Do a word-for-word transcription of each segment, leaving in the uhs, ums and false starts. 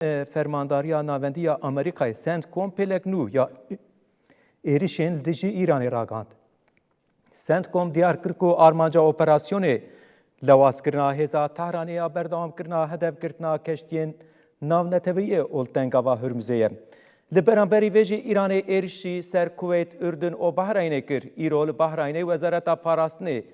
e, Fermandariya Navendî ya Amerîkayê, CENTCOM, pêlek nû ya êrîşên li dijî Îranê ragihand. CENTCOM diyar kir ku armanca operasyonê lewazkirina hêza Tehranê ya berdewamkirina hedefgirtina keştiyên navneteweyî û li Tengava Hurmizê ye. Li beramberî vê jî Îranê êrişî ser Kuweyt, Urdun û Bahreynê kir. Îro li Bahreynê Wezareta Parastinê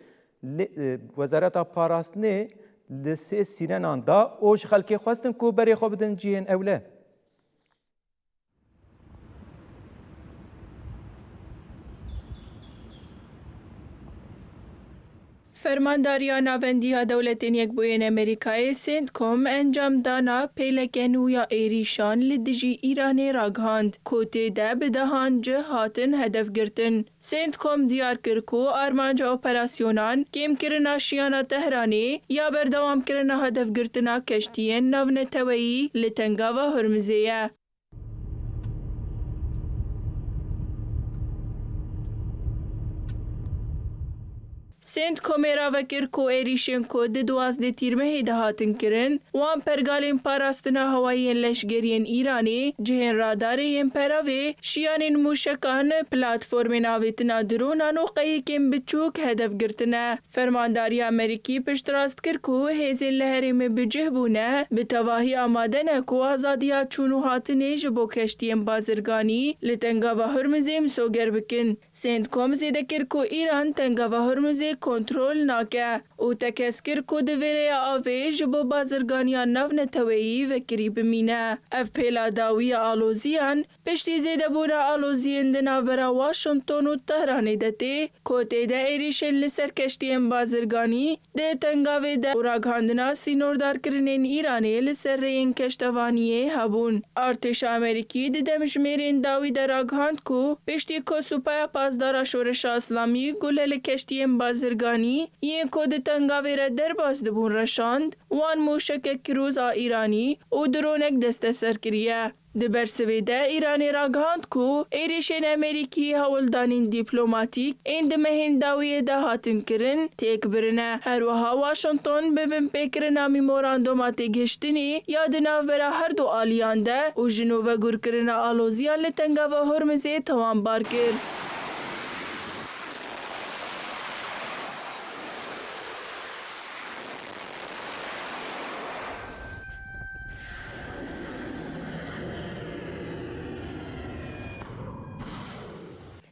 li, e, Wezareta Parastinê li sê sînenan da û ji xelkê xwestin ku berê xwe bidin cihên ewle. Fermandariya Navendî ya Dewletên Yekbûyên Amerîkayê, CENTCOM, encam dana pêleke nû ya êrîşan li dijî Îranê ragihand, ku tê de bi dehan cih hatin hedef girtin. CENTCOM diyar kir ku armanca operasyonan kêmkirina şiyana Tehranê ya berdewamkirina hedefgirtina keştiyên navneteweyî li Tengava Hurmizê ye. CENTCOMê ravekir ku êrîşên ku di duwazdeh Tîrmehê de hatin kirin, wan pergalên parastina hewayî yên leşgeriyên Îranê, cihên radarê yên peravê, şiyanên mûşekan, platformên avêtina dronan û qeyikên biçûk hedef girtine. Fermandariya Amerîkî piştrast kir ku hêzên li herêmê bi cih bûne, bi tevahî amade ne ku azadiya çûn û hatinê ji bo keştiyên bazirganî li Tengava Hurmizê misoger bikin. CENTCOM zêde kir ku Îran Tengava Hurmizê kontrol nake û tekez kir ku di vê rêya avê ji bo bazirganiya navneteweyî vekirî bimîne. Ev pêla dawî ya aloziyan piştî zêdebûna aloziyên di navbera Washington û Tehranê de tê, ku tê de êrîşên li ser keştiyên bazirganî di Tengavê de û ragihandina sînordarkirinên Îranê li ser rêyên keştevaniyê hebûn. Artêşa Amerîkî di demjimêrên dawî de ragihand ku piştî ku Supaya Pasdara Şoreşa Îslamî gule li keştiyên bazirganî yên ku di Tengavê re derbas dibûn reşand, wan mûşekek krûz a Îranî û dronek desteser kiriye. Di bersivê de Îranê ragihand ku êrîşên Amerîkî hewldanên dîplomatîk ên di mehên dawiyê de hatin kirin têk birine. Her wiha Washington bi binpêkirina memoranduma têgihiştinê ya di navbera her du aliyan de û ji nû vegurkirina aloziyan li Tengava Hormizê tewanbar kir.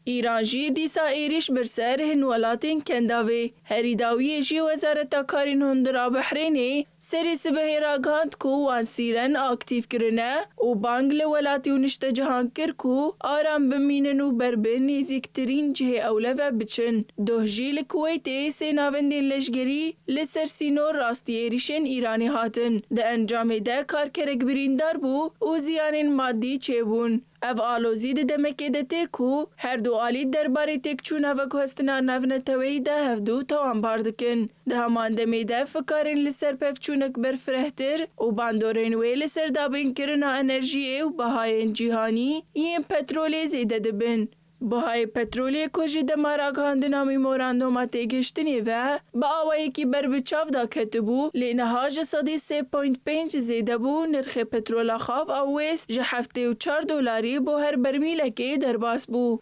Îran jî dîsa êrîş bir ser hin welatên Kendavê. Herî dawiyê jî Wezareta Karên Hundir a Behrênê serê sibehê ragihand ku wan sîren aktîf kirine û bang li welatî û niştecihan kir ku aram bimînin û ber bi nêzîktirîn cihê ewle ve biçin. Doh jî li Kuweytê sê navendên leşgerî li ser sînor rastî êrîşên Îranê hatin. Di encamê de karkerek birîndar bû û ziyanên madî çêbûn. Ev alozî di demekê de tê ku her du alî derbarê têkçûna veguhestina navneteweyî de hevdu tewanbar dikin. Di heman demê de fikarên li ser pevçûnek berfirehtir û bandorên wê li ser dabînkirina enerjiyê û bihayên cîhanî yên petrolê zêde dibin. Bihayê petrolê ku ji dema ragihandina memoranduma têgihiştinê ve bi awayekî berbiçav daketibû, lê niha ji sedî sê point pênc zêde bû, nirxê petrola xav a wêst ji heftê û çar dolarî bo her bermîlekê derbas bû.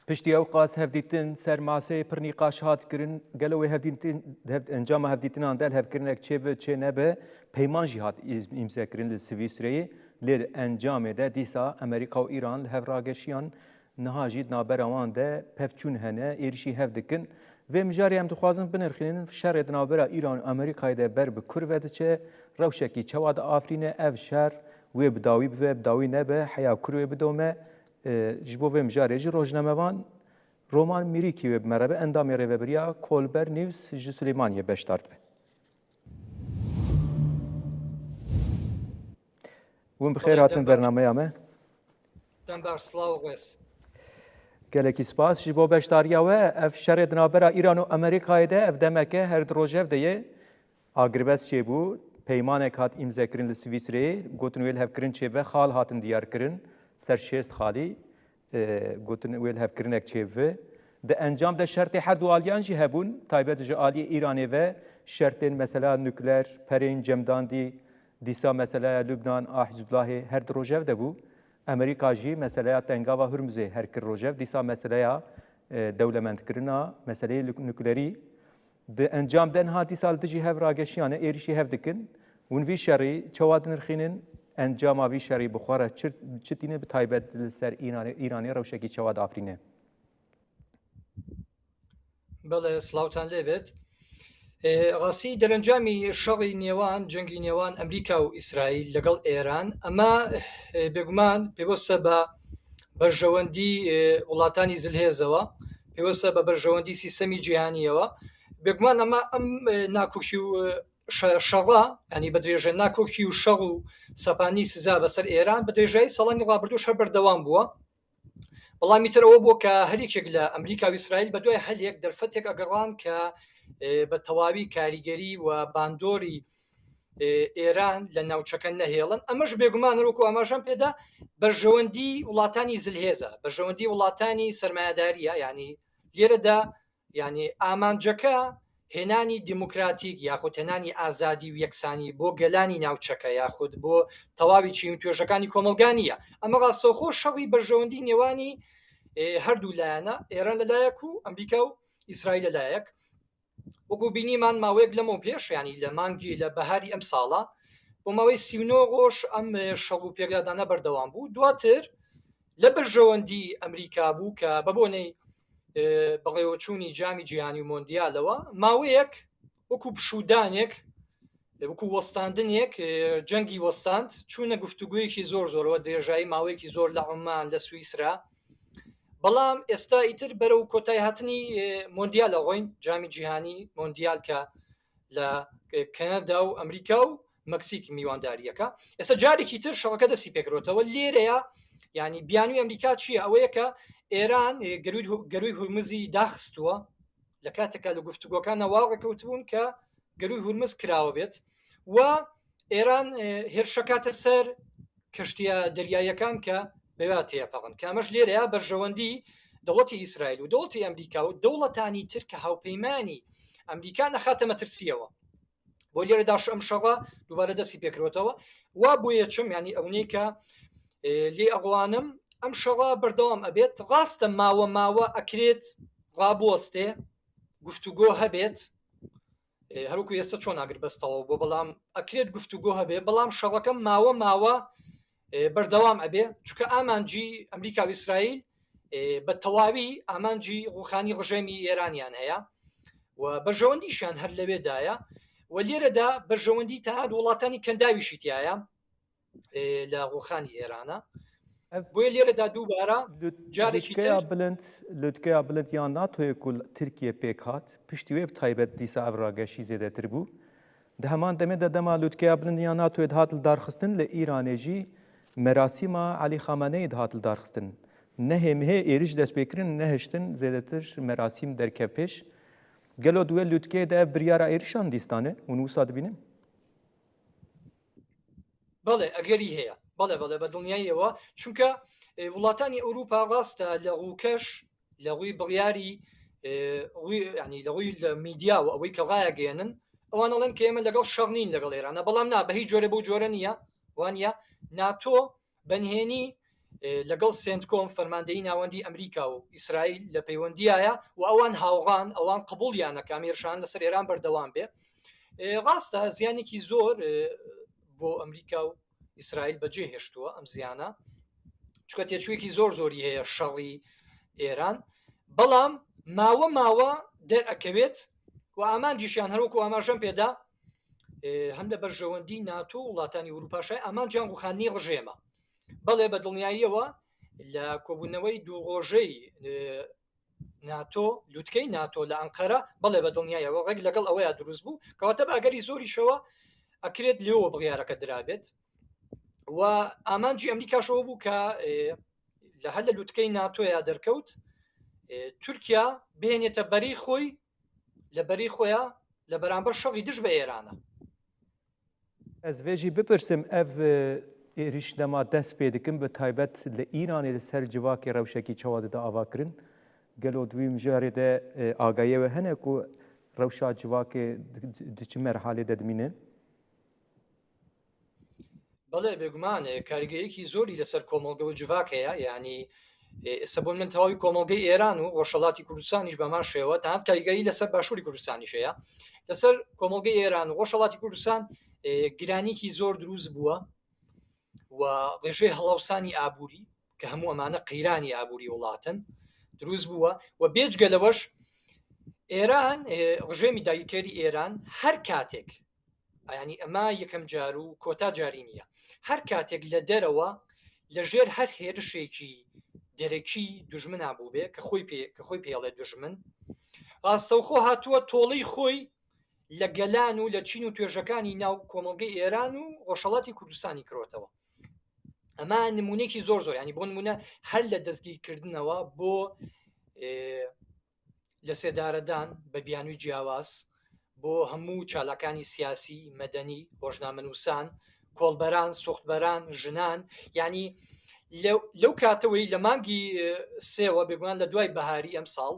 Piştî ew qas hevdîtin ser maseyê pir nîqaş hat kirin. Gelo wê hevdîtin, hev-, encama hevdîtinan de hevkirinek çêbi çê nebe, peyman jî hat îm-, îmzekirin li Swîsreyê. Lê di encamê de dîsa Amerîka û Îran li hev rageşiyan. Niha jî di navbera wan de pevçûn hene, êrişî hev dikin. Vê mijarê em dixwazin binirxînin, şerê di navbera Îran û Amerîkayê de ber bi kur ve diçe, rewşekî çawa diafirîne, ev şer wê bi dawî bibe, bi dawî nebe, heya kur wê bidome, e, ji bo vê mijarê jî rojnamevan Roman Mîrîkî wê bi me re be, endamê rêvebiriya Kolber News ji Silêmaniyê beşdar dibe. Hûn bi xêr hatin bernameya me. Çend ber silav û rêz. Gelekî spas ji bo beşdariya we. Ev şerê di navbera Îran û Amerîkayê de ev demeke her du rojev de ye. Agirbest çêbû, peymanek hat îmzekirin li Swîsreyê, gotin wê lihevkirin çêbe, xal hatin diyarkirin, ser şêst xalî. e, gotin wê lihevkirinek çêbibe. Di encam de şertê her du aliyan jî hebûn, taybet ji aliyê Îranê ve şertên mesela nukleer, perên cemdandî, dîsa meseleya Lubnan a Hizbullahê her di rojev de bû. Amerîka jî meseleya Tengava Hurmuzê her kir rojev, dîsa meseleya, e, dewlemendkirina meseleyê luk-, nuklerî. Di encam de niha dîsa li dijî hev rageşiyane êrişî hev dikin. Hûn vî şerî çawa dinirxînin? Encama vî şerî bi xwe re çi, çi tîne, bi taybet li ser Îranê, Îranê rewşekî çawa diafirîne? Belê, silavtan lê bêt. Ê, rastî derencamî şerî nêwan, cengî nêwan Amerîka û Îsraîl legel Êran, ema, ê, bêguman pêweste be berjewendî, ê, welatani zilhêzewa, pêweste be berjewendî sîstemî cîhaniyewa. Bêguman ema em, ê, nakokî û, ê, şe-, şerra, yanî bi dirêje nakokî û şer û sepanî siza be ser Êran, bi dirêjayî salanî rabirdû şer berdewam bûwa. Belamî tir ew bû ke her yekek li Amerîka û Îsraîl bi duay helek, derfetek egeran ke, ê, bi tewawî karîgerî û bandorî, ê, Êran li navçeke nehêlin. Ema ji bêguman her wekû amajan pê de berjewendî welatanî zilhêz e, berjewendî welatanî sermayedarî ye, yanî lêre de, yanî amanceke hênanî demokratîk yaxud hênanî azadî û yeksanî bo gelanî navçeke yaxud bo tewawî çîn û tuêjekanî komelga niye. Ema rastewxo şerî berjewendî nêwanî, ê, her du layene, Êran li layek û Amerîka û Îsraîl li layek. Wekû bînîman maweyek lemo pêş, yanî li mangî, li beharî emsala, bo mawê sî û neh roj em, ê, şer û pêkdadane berdewam bû. Duatir li berjewendî Amerîka bû ke bi bonê, ê, birêveçûnî camî cîhanî û mondîalewa maweyek wekû pişûdanek, ê, wekû westandinêk, ê, cengî westand, çûne guftûgoyekî zor zor, we dirêjayî maweyekî zor li Oman, li Swîsra. Belam êsta îtir berew kotayî hatinî, ê, mondîal e, rûyn camî cîhanî, mondîal ke li, ê, Kanada û Amerîka û Meksîk mîwandariyeke. Êsta carekî tir şereke destî pê kirotewe. Lêre ya, yanî biyanûyê Amerîka çi ye? Ew ye ke Êran, ê, gerûy, gerûy Hurmizî daxistuwe. Li kateke li guftûgokan ne wa rêkewtibûn ke gerûy Hurmiz kirawe bêt. Wa Êran, ê, hêrşekate ser keştiya deryayekan ke bi wa têpexin. Ke em ji lêre ya berjewendî dewletê Îsraîl û dewletê Amerîka û dewletanî tir ke hawpeymanî Amerîka nexate metirsiyê we. Bo lêre da şu em şerra dubare destî pêkirotewe. Wa boye çim, yanî ewnê ke, ê, lê eqwanim, em şerra berdewam ebêt. Rast e mawe mawe ekrêt rabostê, guftûgo hebêt. Ê, her wekû êsta çon agir bes tewaw bû, belam ekrêt guftûgo hebe, belam şereke mawe mawe, ê, berdewam ebe. Çunke amancî Amerîka û Îsraîl, ê, bi tewawî amancî rûxanî rejêmî Êraniyan heye. Û berjewendîşiyan her lewê daye. Û lêre de berjewendî tenha di welatanî kendawî jî tiya ye. Ê, li rûxanî Êrana. Ev Boye lêre de dubare lût-, carekî lûtkeya tir. Bilind, lûtkeya bilind ya natoyê ku Tirkiye pêk hat, piştî wê bi taybet dîsa ev rageşî zêdetir bû. Di heman demê de dema lûtkeya bilind ya natoyê dihat lidarxistin, li Îranê jî merasîma Elî Xameneyî dihat lidarxistin. Nehê mihê êrîş dest pê kirin, nehiştin zêdetir merasîm derkev pêş. Gelo di wê lûtkeyê de ev biryara êrişan dîstane? Hûn wisa dibînin? Belê, egerî heye. Belê, belê, be dilniyayî ye wa. Çunke, e, welatanî Ewropa rast e, li rûkeş, li rûyê biryarî, e, rûyê, yanî li rûyê li medya û ewê ke rayegihênin, ewan alin ke ême legel şer nîn legel Êran. Belam na, be hîç cure bo cure niye, wan ya. nato benhênî, e, legel CENTCOM, fermandeyî navendî Amerîka û Îsraîl li peywendiya ye û ewan hawran, ewan qebûliyane ke em êrişan li ser Êran berdewam bê. E, rast e, ziyanekî zor, e, bo Amerîka û Îsraîl bi cê hêştuwe em ziyana. Çunke têçûyekî zor zorî heye şerî Êran. Belam mawe mawe derekevêt û amancîşiyan her wekû amajan pê de, e, hem li berjewendî nato û welatanî Ewropa şay amanciyan rûxandinî rejême. Belê, be dilniyayî ye wa li kobûneweyî du rojeyî, e, nato, lûtkeyî nato li Enqera, belê, be dilniyayî ye wa rêk legel ewe ya dirûst bû. Kewate bi egerî zorî şewa ekrêt lê we biryareke dirabêt. Wa amancî Amerîka şewa bû ke, e, li her li lûtkeyî nato ya derkewt, e, Tirkiye bihênête berî xwe, li berî xwe ya, li beramber şerî dij bi Êran e. Ez vê jî bipirsim, ev, e, Êrîş dema dest pê dikin, bi taybet li Îranê li ser civakê rewşekî çawa dide avakirin? Gelo di wî mijarê de, e, agahiyê we hene ku rewşa civakê di, di çi merhalê de dimîne? بەڵێ، بێگومان، ئێ، کاریگەریەکی زۆری لەسەر کۆمەڵگە و جڤاک هەیە، یعنی، ئێ، ئێستا بۆ من تەواوی کۆمەڵگەی ئێران و ڕۆژهەڵاتی کوردستانیش بەمان شێوە، تەنانەت کاریگەری لەسەر باشووری کوردستانیش هەیە. لەسەر کۆمەڵگەی ئێران و ڕۆژهەڵاتی کوردستان، ئێ، گرانیکی زۆر دروست بووە و ڕێژەی هەڵاوسانی ئابووری، کە هەموو ئەمانە قەیرانی ئابووری وڵاتن، دروست بووە و بێجگە لەوەش ئێران، ئێ، ڕژێمی داگیرکەری ئێران هەر کاتێک، یعنی ئەمە یەکەم جار و کۆتا جاری نییە، هەر کاتێک لە دەرەوە لە ژێر هەر هێرشێکی دەرەکی دوژمنا بووبێ، کە خۆی پێ، کە خۆی پێڵێ دوژمن، ڕاستەوخۆ هاتووە تۆڵەی خۆی لە گەلان و لە چین و توێژەکانی ناو کۆمەڵگەی ئێران و ڕۆژهەڵاتی کوردستانی کرۆتەوە. ئەمە نمونەیەکی زۆر زۆر، یعنی بۆ نمونە هەر لە دەستگیرکردنەوە بۆ، ئێ، لە سێدارەدان بە بیانووی جیاواز، بۆ هەموو چالاکانی سیاسی، مەدەنی، ڕۆژنامەنووسان، کۆڵبەران، سوختبەران، ژنان، یعنی لەو، لەو کاتەوەی لە مانگی، ئێ، سێوە، بێگومان لە دوای بەهاری ئەم ساڵ،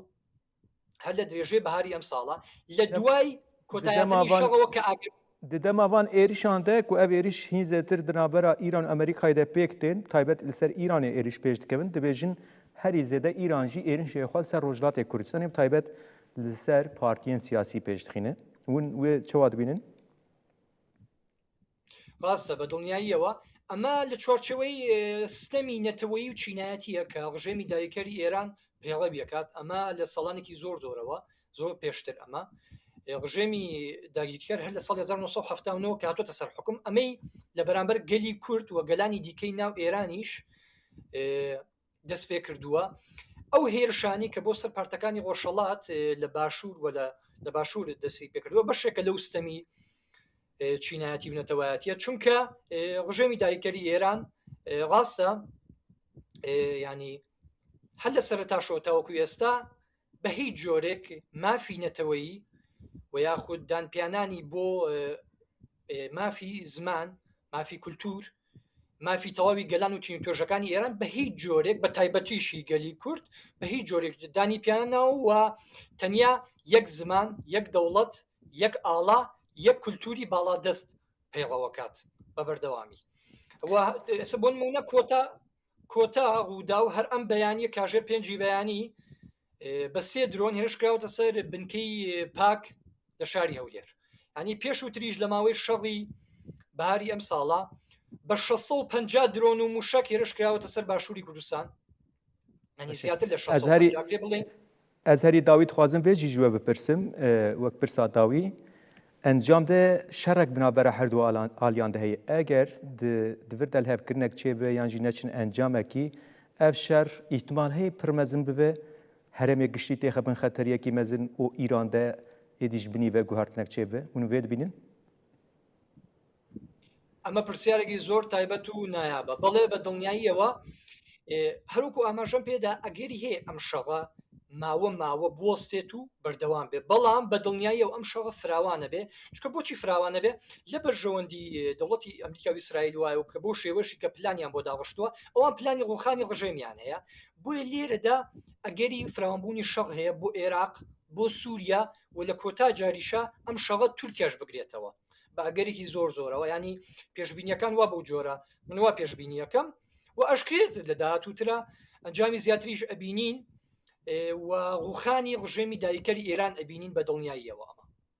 هەر لە درێژەی بەهاری ئەم ساڵە، لە دوای کۆتایهاتنی شەڕەوە کە ئاگر Di dema van êrişan de ku ev êriş hîn zêtir di navbera Îran û Amerîkayê de pêk tên, taybet li ser Îranê êriş pêş dikevin, dibêjin herî zêde Îran jî êrişê xwe li ser Rojhilatê Kurdistanê, bi taybet li ser partiyên siyasî pêş dixîne. Hûn wê çawa dibînin? ڕاستە، بە دڵنیاییەوە. ئەمە لە چوارچێوەی، ئێ، ستەمی نەتەوەیی و چینایەتیە کە ڕژێمی داگیرکەری ئێران پێڕەوی ئەکات. ئەمە لە ساڵانێکی زۆر زۆرەوە، زۆر پێشتر ئەمە، ئێ، ڕژێمی داگیرکەر هەر لە ساڵی هەزار و نۆ سەد و حەفتا و نۆ کە هاتووەتە سەر حوکم، ئەمەی لە بەرامبەر گەلی کورد و گەلانی دیکەی ناو ئێرانیش، ئێ، دەست پێ کردووە. ئەو هێرشانی کە بۆ سەر پارتەکانی ڕۆژهەڵات، ئێ، لە باشوور و لە، لە باشوور دەستی پێ کردووە، بەشێکە لەو ستەمی، ئێ، چینایەتی و نەتەوایەتیە. چونکە، ئێ، ڕژێمی داگیرکەری ئێران، ئێ، ڕاستە، ئێ، یعنی هەر لە سەرەتاشەوە تاوەکو ئێستا بە هیچ جۆرێک مافی نەتەوەیی و یاخود دانپیانانی بۆ، ئێ، ئێ، مافی زمان، مافی کولتور، مافی تەواوی گەلان و چین و توێژەکانی ئێران بە هیچ جۆرێک، بە تایبەتیشی گەلی کورد، بە هیچ جۆرێک دانی پیانەوە و تەنیا یەک زمان، یەک دەوڵەت، یەک ئاڵا، یەک کولتوری باڵادەست پەیڕەوەکات بە بەردەوامی. و ئێستا بۆ نمونە کۆتا، کۆتا ڕوودا و هەر ئەم بەیانیە کاژێر پێنجی بەیانی، ئێ، بە سێ درۆن هێرش کراوەتە سەر بنکەی، ئێ، پاک لە شاری هەولێر. یعنی پێش و تریش لە ماوەی شەڕی بەهاری ئەم ساڵە بە شەش سەد و پەنجا درۆن و موشەک هێرش کراوەتە سەر باشووری کوردستان. یعنی زیاتر لە شەش سەد و پەنجا، پێ بڵێن. Ez herî dawî dixwazim vê jî ji we bipirsim, e, wek pirsa dawî. Encam de şerek di navbera her du alan-, aliyan de heye. Eger di, di vir de lihevkirinek çêbibe yan jî neçin encamekî, ev şer îhtimal heye pir mezin bibe, herêmê giştî têxe bin xeteriyekî mezin û Îran de êdî ji binî ve guhertinek çêbibe. Hûn vê dibînin? ئەمە پرسیارێکی زۆر تایبەت و نایابە. بەڵێ، بە دڵنیاییەوە، ئێ، هەروەکو ئاماژەم پێدا، ئەگەری هەیە ئەم شەڕە ماوە ماوە بوەستێت و بەردەوام بێت. بەڵام بە دڵنیاییەوە ئەم شەڕە فراوانە بێ. چونکە بۆچی فراوانە بێ؟ لە بەرژەوەندی، ئێ، دەوڵەتی ئەمریکا و ئیسرائیل وایە و کە بۆ شێوەیەشی کە پلانیان بۆ داڕشتووە، ئەوان پلانی ڕوخانی ڕژێمیان هەیە. بۆیە لێرەدا ئەگەری فراوانبوونی شەڕ هەیە بۆ عێراق، بۆ سووریا و لە کۆتا جاریشە ئەم شەڕە تورکیاش بگرێتەوە. بە ئەگەرێکی زۆر زۆرەوە، یعنی پێشبینیەکان وا بەو جۆرە، من وا پێشبینیەکەم و ئەشکرێت لە داهاتووترا ئەنجامی زیاتریش ئەبینین، ئێ، و ڕوخانی ڕژێمی داگیرکەری ئێران ئەبینین بە دڵنیاییەوە ئەمە.